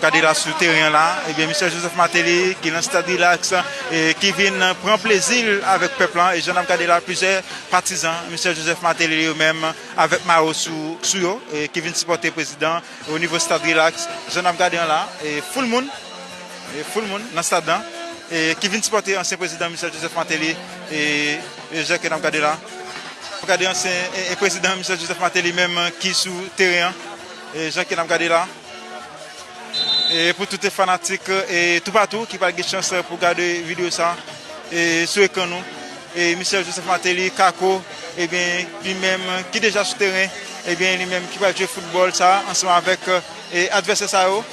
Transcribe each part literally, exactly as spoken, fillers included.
Gade la sou teren an la, ebyen, Michel Joseph Martelly ki nan stad Relax, e ki vin pran plezi l avèk pèp lan. E jan n ap gade la, plizyè patizan Michel Joseph Martelly yo menm avèk mayo sou, sou yo, e ki vin sipòte prezidan o nivo stad Relax. Jan n ap gade an la, e full moun, e full moun nan stad lan, e ki vin sipòte ansyen prezidan Michel Joseph Martelly, e, e jan ke n ap gade la. Gade ansyen, e, e prezidan Michel Joseph Martelly menm ki sou teren an, e jan ke n ap gade la. E pou tout fanatik, e toupatou ki pral gen chans pou gade videyo sa, e sou ekran nou, e Michel Joseph Martelly, Kako, ebyen, li menm ki deja sou teren, ebyen, li menm ki pral jwe foutbòl sa ansanm avèk, e advèsè sa yo.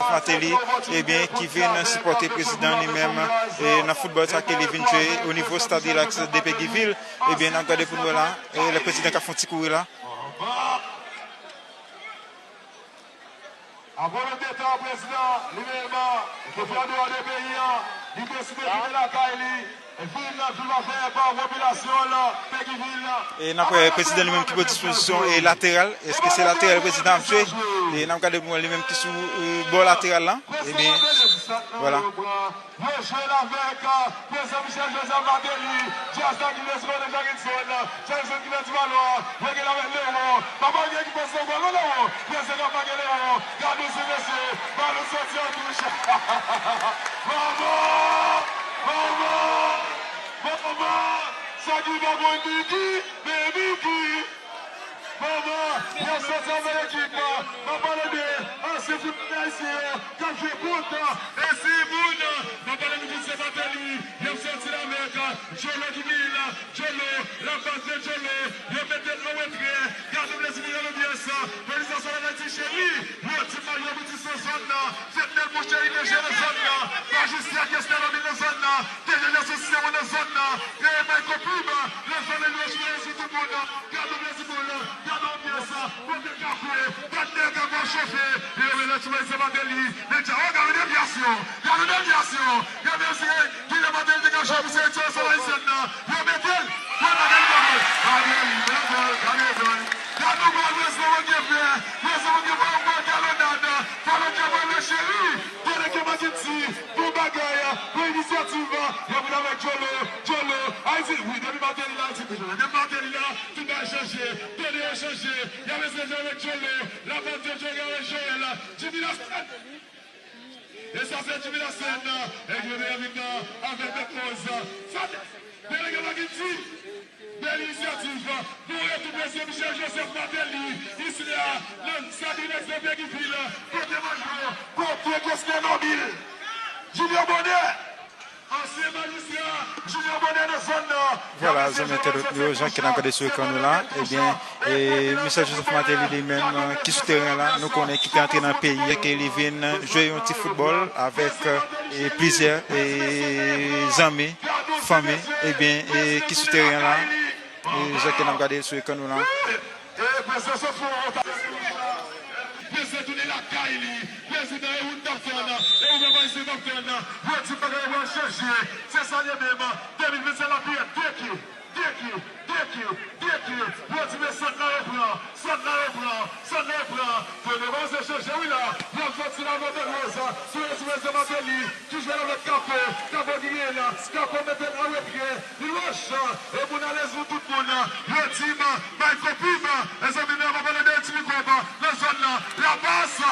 Martelly, ebyen, ki vin sipòte prezidan li menm, e nan foutbòl sa ke li vin jwe o nivo stad Relax de Péguy-Ville. Ebyen, n ap gade pou n wè la, e lè prezidan ka fè yon ti kouri la. A volonte tan prezidan li menm, ki fè andeyò de peyi an, li deside vini lakay li, vin viv avèk popilasyon l, Péguy-Ville. E n ap wè prezidan li menm ki pran dispozisyon e lateral. Èske se lateral prezidan ap jwe? E n ap gade pou li menm ki sou, e, bò lateral la. Ebyen, vwala. Yo jwe l avèk, e, prezidan Michel Joseph Martelly, Jazz la ki vle sipòte Jackson, Jackson ki pèdi balon an, yo gen l avèk Leon, papa gen ki pase nan balon Leon, prezidan k ap make Leon, gade yon ti mesye, balon soti an touch. Manman! Manman! Manman! Sa ki pa bon Niki, men Niki! Manman, y ap sòti avèk ekip, m ap pale de ansyen foutbòl ayisyen yo k ap jwe kont, e si moun, m ap pale de Michel Martelly, y ap sòti l avèk Jolo ki genyen la, Jolo, la passe de Jolo, yo mete l an retrè, gade blesi ki nan lanbyans, politisyen Ayiti cheri, yo di Mario Boutis nan zòn nan, Fednel Boucher ki te jwe nan zòn nan, Majistra Kester Lamil nan zòn nan, T J Jason Cicero nan zòn nan, e Michael Pub nan zòn nan, yo jwe sou tout moun. Gade yon plezi pou l, gade yon pyès, kote Kako, gade nèg Kako ap chofe, e yo mete sou Michel Martelly, nèg sa, o, gade yon devyasyon, gade yon devyasyon, gade yon se, kilè Martelly te ka jwe pou seleksyon nasyonal ayisyèn nan, yo mete l, gade Martelly, gade Martelly, gade gòl, gade gòl, gade yon gòl, prezidan Manke fè, prezidan Manke fè yon gòl, galonnad, galonnad, cheri, gade Kemakiti, bon bagay, bon inisyativ, y ap vin avèk Jolo, Jolo, Ayiti, wi, depi Martelly la, Ayiti, depi Martelly la, tout bagay chanje, tande yo chanje, y ap eseye jwe avèk Jolo, la passe de Jolo avèk Joel, Jimmy Lassène. E sa se Jimmy Lassène, e ki vin avèk Bèk Woz. Sa, delege Makiti, bèl inisyativ. Bon retou prezidan Michel Joseph Martelly, isi la, nan Stade Relax de Péguy-Ville, kote majò, kote Kester Lamil, Junior Bonner. Ansyen majistra Junior Bonner nan zòn nan. Vwala, zanmi entènot nou yo, jan ke n ap gade sou ekran nou la, ebyen, e Michel Joseph Martelly li menm, e, ki sou teren la, nou konnen ki te antre nan peyi, ke li vin jwe yon ti foutbòl avèk, e, plizyè, e, zanmi, fanmi, ebyen, e, ki sou teren la, e, jan ke n ap gade sou ekran nou la. E, prezidan Sofo, ta- Prezidan tounen lakay li. Prezidan e ou n t ap tann, e ou pèp ayisyen t ap tann. Yo di bagay yo pral chanje. Se sa l ye menm. De mil vennsenk la pi deke, deke, deke, deke. Yo di men sant la yo pran, sant la yo pran, sant la yo pran. Kote yo kòmanse chanje wi la. Y ap sòti la avèk Bèk Woz. Sou yo di prezidan Martelly. Ki jwe avèk Kako, Kako ki genyen la, Kako mete l an retrè, li lòch, e moun alèz nou tout moun, yo di m, bay kopi m, e zanmi nou yo pa pale de ti mikwob nan zòn nan, la passe!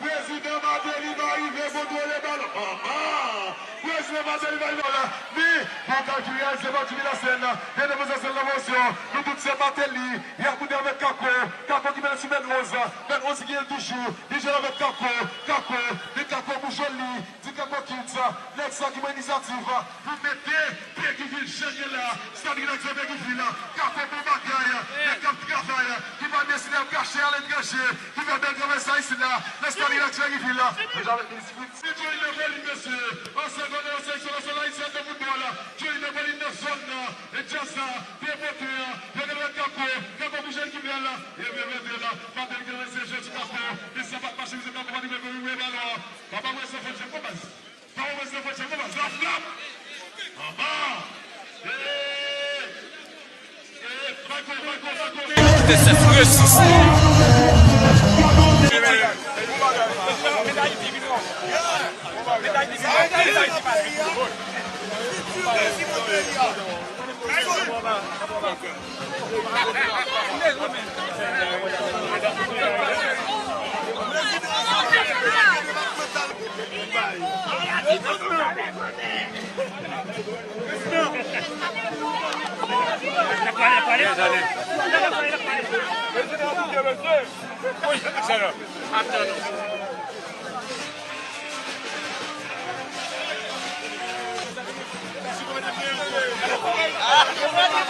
Prezidan Martelly va rive kontwole balon, manman! Prezidan Martelly va rive la, men, bon kalkil reyalize pa Jimmy Lassène, gen de potansèl nan pozisyon, nou tout se Martelly, y ap koute avèk Kako, Kako ki mete sou Bèk Woz, Bèk Woz ki genyen l toujou, li jwe avèk Kako, Kako, men Kako pou joli, Di Kako Kids, nèg sa ki pran inisyativ pou mete Péguy-Ville chanje la, Stade Relax de Péguy-Ville, Kako bon bagay, nèg k ap travay, ki pa deside al kache aletranje, ki fè bèl travay sa isit la, nan Stade Relax Péguy-Ville. Deja avèk minis Fritz. Se Johnny Levolin, mesye, ansyen gòlè seleksyon nasyonal ayisyèn de foutbòl, Johnny Levolin nan zòn nan, e djaz sa, pou yo pote, yo gen dwa Kako, Kako pou jèn ki bèl, e byen mete la, Martelly ki nan mesye jèn sou Kako, men sa pa t mache, misye Kako pa t rive pou li voye balon an. Papa Wes nan fòt jèn, konpaz. Papa Wes nan fòt jèn, konpaz. La frap! Anba! Ee! Ee! Bay T S F resousou.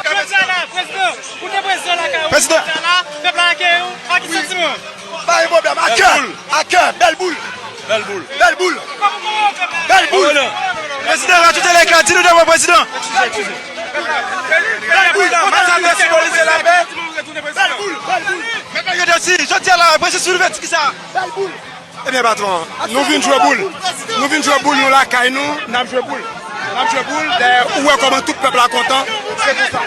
Jodi a la, prezidan, ou te prezidan lakay ou. Prezidan. Jodi a la, pèp la akeyi w. Ak ki santiman? Pa gen pwoblèm. Akè, akè, bèl boul. Bèl boul. Bèl boul. Bèl boul. Prezidan, rajoute lè ka, di nou de mo, prezidan. Bèl boul. Anbasadè senbolize lapè. Bèl boul, bèl boul. Mèt Mario Desi, jodi a la, prezidan soulve ti ki sa? Bèl boul. Ebyen, patwon, nou vin jwe boul. Nou vin jwe boul, nou lakay nou, n ap jwe boul. N ap jwe boul, dayè, ou wè kòman tout pèp la kontan, se konsa.